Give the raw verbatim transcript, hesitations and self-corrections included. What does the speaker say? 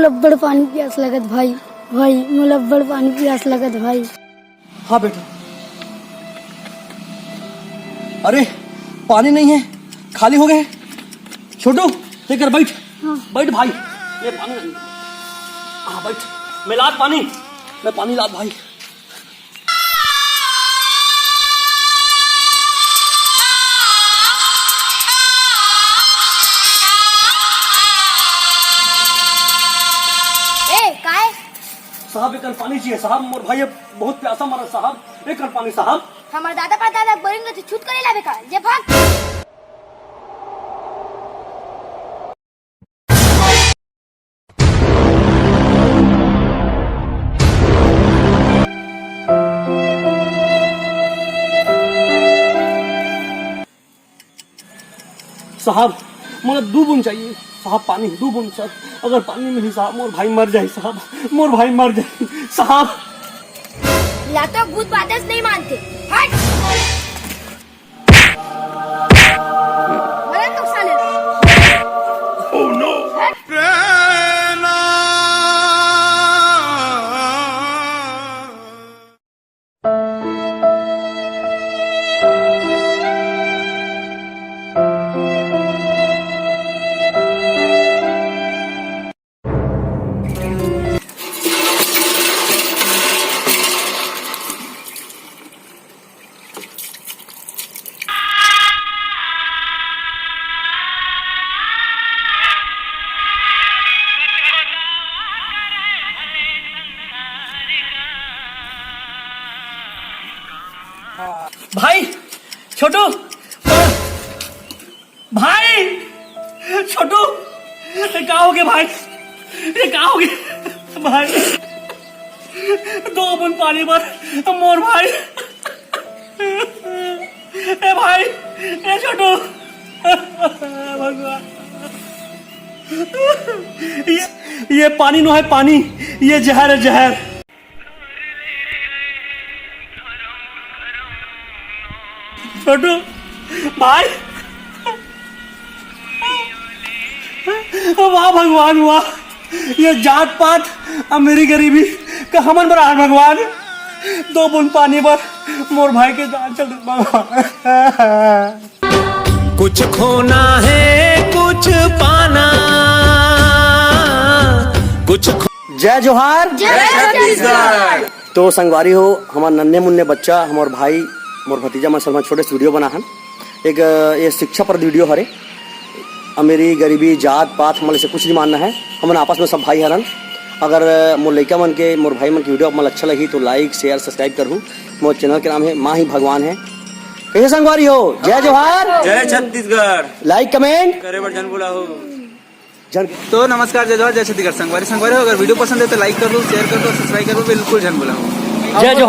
अब्बड़ पानी प्यास लगत भाई। भाई, मोला अब्बड़ पानी प्यास लगत भाई। हाँ बेटा। अरे, पानी नहीं है, खाली हो गए। छोटू, लेकर बैठ। हाँ। बैठ भाई, ये पानी नहीं। हाँ, बैठ। मैं लात पानी, मैं पानी लात भाई। ए, काय? साहब, एक कन पानी चाहिए साहब, मोर भाई अब बहुत प्यासा मरा साहब, एक कन पानी साहब। हमर दादा परदादा बोरिंग ले छूत करे लाबे का, जे भाग। साहब, मोला दू बूंद चाहिए साहब, पानी दू बूंद सर। अगर पानी मिली साहब, मोर भाई मर जाए साहब, मोर भाई मर जाए साहब। लातो भूत बादस नहीं मानते। हट। मरन तो साले। Oh no। हट। भाई, छोटू, भाई, छोटू, ये का हो गया भाई? ये का हो गया भाई? दो बूंद पानी पर मोर भाई। ए भाई, ए छोटू, भगवान, ये, ये पानी नो है पानी, ये जहर है जहर। छोटू भाई, वाह भगवान वाह, ये जात पात, अमीरी गरीबी का हमन बर आए भगवान। दो बूंद पानी बर मोर भाई के जान चल दे भगवान। कुछ खोना है, कुछ पाना, कुछ खो- जय जोहार। जय छत्तीसगढ़। तो संगवारी हो, हमर नन्हे मुन्ने बच्चा, हमर भाई, मोर भतीजा मन सब छोटे से वीडियो बना हन। एक, अ, ये शिक्षा पर वीडियो हरे। अमीरी, गरीबी, जात पात, हमन इसे कुछ नहीं मानना है। हमन आपस में सब भाई हरन। अगर, अ, मोर लइका मन के, मोर भाई मन के वीडियो आप मन अच्छा लगही तो like, share, subscribe करहू। मोर चैनल के नाम है माँ ही भगवान है। कैसे संगवारी हो? जय जोहार। जय छत्तीसगढ़। Like, comment। करे बर झन भुलाहू। जन तो नमस्कार, जय जोहार, जय छत्तीसगढ़। संगवारी, संगवारी हो, अगर वीडियो पसंद है तो like कर दो, share कर दो, subscribe कर दो, बिल्कुल झन भुलाहू। जय जोहार।